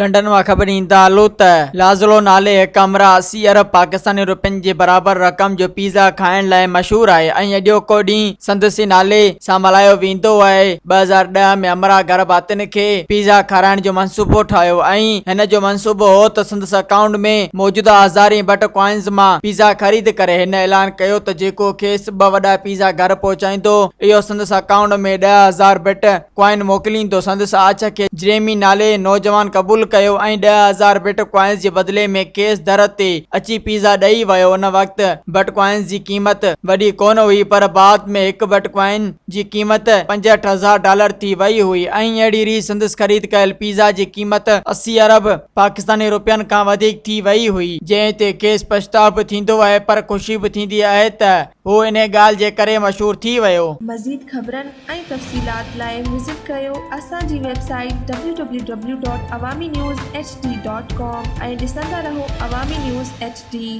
London مان خبر ايندا هلو ته لازلو نالي هڪ همراهه 80 ارب پاڪستاني روپين جي برابر رقم جو پيزا کائڻ لاء مشهور آهي ۽ اڄوڪو ڏينهن سندس ئي نالي سان ملهايو ويندو آهي. 2010 ۾ همراهه گهر ڀاتين کي پيزا کارائڻ جو منصوبو ٺاهيو ۽ هن جو منصوبو هو ته سندس اڪائونٽ ۾ موجوده هزارين بٽ ڪوائنز مان پيزا خريد ڪري. هن اعلان ڪيو ته جيڪو کيس ٻه وڏا پيزا گهر پهچائيندو اهو سندس اڪائونٽ ۾ 10,000 بٽ ڪوائن موڪليندو. سندس آڇ کي جريمي نالي نوجوان قبول ڪيو ۽ 10,000 بٽ ڪوائنز جي بدلي ۾ کيس در تي اچي پيزا ڏئي ويو. ان وقت بٽ ڪوائنز جي قيمت وڏي ڪونه هئي پر بعد ۾ هڪ بٽ ڪوائن جي قيمت 65,000 ڊالر ٿي وئي هئي ۽ اهڙي ريت سندس خريد ڪيل پيزا جي قيمت 80 ارب پاڪستاني روپين کان وڌيڪ ٿي وئي هئي جنهن تي کيس پڇتاء به ٿيندو آهي پر خوشي به ٿيندي آهي ته هو انهي ڳالهه جي ڪري مشهور ٿي ويو. مزيد خبرن ۽ تفصيلات لاء وزٽ ڪريو اسان جي website W W W dot Awami news H D dot com ۽ ڏسندا رهو عوامي نيوز ايڇ ڊي.